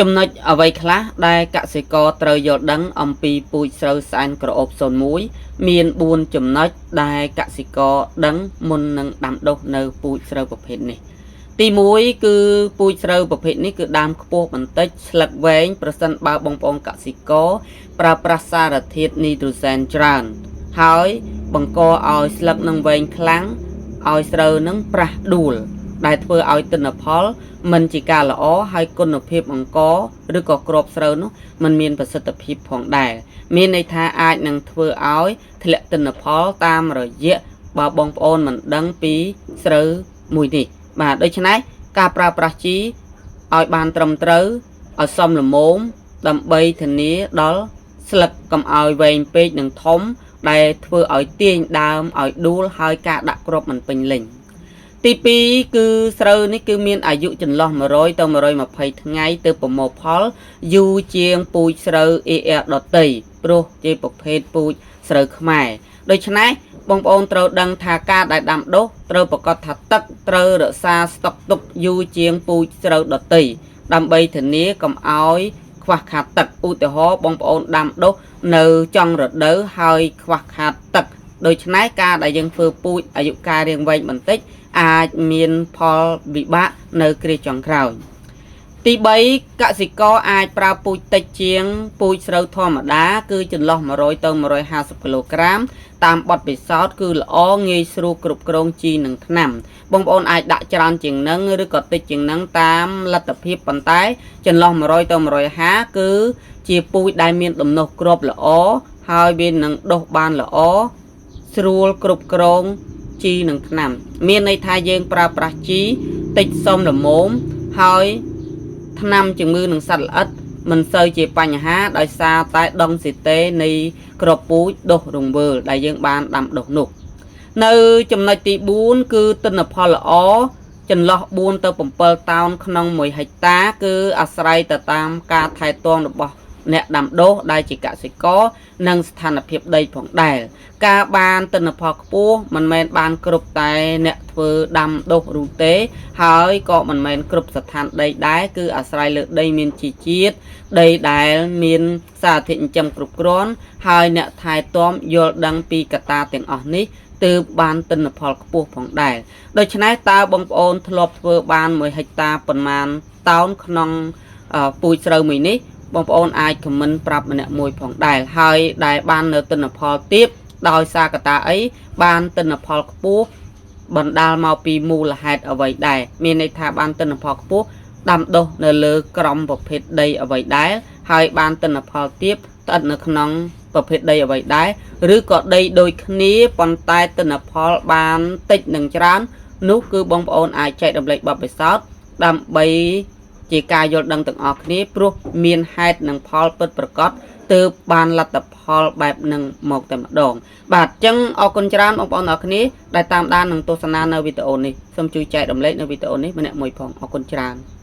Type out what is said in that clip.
ចំណុចអ្វីខ្លះដែលកសិករត្រូវយល់ដឹងអំពីពូជស្រូវសែនក្រអូប01មាន4ចំណុចដែលកសិករដឹងមុននឹងដាំដុះនៅពូជស្រូវប្រភេទនេះទី1គឺពូជស្រូវប្រភេទនេះគឺដើមខ្ពស់បន្តិចស្លឹកវែងប្រសិនបើបងប្អូនកសិករប្រើប្រាស់សារធាតុនីត្រូសែនច្រើនហើយបង្កឲ្យស្លឹកនឹងវែងខ្លាំងឲ្យស្រូវនឹងប្រះដួលដែលធ្វើឲ្យទិន្នផលមិនជាការល្អហើយគុណភាពអង្ករឬក៏គ្រាប់ស្រូវនោះมันមានប្រសិទ្ធភាពផងដែរមានន័យថាអាចនឹងធ្វើឲ្យធ្លាក់ទិន្នផលតាមរយៈបើបងប្អូនមិនដឹងពីស្រូវមួយនេះបាទដូច្នេះការប្រើប្រាស់ជីឲ្យបានត្រឹមត្រូវឲ្យសមល្មមដើម្បីធានាដល់ស្លឹកកុំឲ្យវែងពេកនិងធំដែលធ្វើឲ្យទាញដើមឲ្យដួលហើយការដាក់គ្រាប់មិនពេញលេញទី2គឺស្រូវនេះគឺមានអាយុចន្លោះ100ទៅ120ថ្ងៃទៅប្រមូលផលយូរជាងពូជស្រូវ AR ដតីព្រោះជាប្រភេទពូជស្រូវខ្មែរដូច្នេះបងប្អូនត្រូវដឹងថាការដែលដាំដុះត្រូវប្រកាសថាទឹកត្រូវរក្សាស្តុកទុកយូរជាងពូជស្រូវដតីដើម្បីធានាកុំឲ្យខ្វះខាតទឹកឧទាហរណ៍បងប្អូនដាំដុះនៅចុងរដូវហើយខ្វះខាតទឹកដូច្នេះការដែលយើងធ្វើពូជអាយុកាលរាងវែងបន្តិចអាចមានផលវិបាកនៅគ្រាចុងក្រោយទី3កសិករអាចប្រើពូជតិចជាងពូជស្រូវធម្មតាគឺចន្លោះ100ទៅ150គីឡូក្រាមតាមបទពិសោធន៍គឺល្អងាយស្រួលគ្រប់គ្រងជីនិងថ្នាំបងប្អូនអាចដាក់ច្រើនជាងនឹងឬក៏តិចជាងនឹងតាមលទ្ធភាពប៉ុន្តែចន្លោះ100ទៅ150គឺជាពូជដែលមានដំណុះគ្រាប់ល្អហើយវានឹងដុះបានល្អស្រួលគ្រប់គ្រងជីនិងថ្នាំមានន័យថាយើងប្រើប្រាស់ជីតិចសមល្មមហើយថ្នាំជំងឺនឹងសត្វល្អិតមិនសូវជាបញ្ហាដោយសារតែដង់ស៊ីតេនៃគ្រាប់ពូជដុះរង្វើលដែលយើងបានដាំដុះនោះនៅចំណុចទី4គឺទិន្នផលល្អចន្លោះ4ទៅ7តោនក្នុង1ហិកតាគឺអាស្រ័យទៅតាមការថែទាំរបស់អ្នកដាំដុះដែលជាកសិករនិងស្ថានភាពដីផងដែរការបានទិន្នផលខ្ពស់មិនមែនបានគ្រប់តែអ្នកធ្វើដាំដុះនោះទេហើយក៏មិនមែនគ្រប់ស្ថានដីដែរគឺអាស្រ័យលើដីមានជីជាតិដីដែលមានសារធាតុចិញ្ចឹមគ្រប់គ្រាន់ហើយអ្នកថែទាំយល់ដឹងពីកត្តាទាំងអស់នេះទើបបានទិន្នផលខ្ពស់ផងដែរដូច្នេះតើបងប្អូនធ្លាប់ធ្វើបាន1ហិកតាប៉ុន្មានតោនក្នុងពូជស្រូវមួយនេះបងប្អូនអាចខមមិនប្រាប់ម្នាក់មួយផងដែរហើយដែលបាននៅទិន្នផលទាបដោយសារកត្តាអីបានទិន្នផលខ្ពស់បណ្ដាលមកពីមូលហេតុអ្វីដែរមានន័យថាបានទិន្នផលខ្ពស់ដាំដុះនៅលើក្រមប្រភេទដីអ្វីដែរហើយបានទិន្នផលទាបស្ថិតនៅក្នុងប្រភេទដីអ្វីដែរឬក៏ដីដូចគ្នាប៉ុន្តែទិន្នផលបានតិចនិងច្រើននោះគឺបងប្អូនអាចចែករំលែកបទពិសោធន៍ដើម្បីជាការយល់ដឹងទាំងអស់គ្នាព្រោះមានហេតុនិងផលពិតប្រាកដទើបបានលទ្ធផលបែបនឹងមកតែម្ដងបាទអញ្ចឹងអរគុណច្រើនបងប្អូនអរគ្នាដែលតាមដាននិងទស្សនានៅវីដេអូនេះសូមជួយចែករំលែកនៅវីដេអូនេះម្នាក់មួយផងអរគុណច្រើន។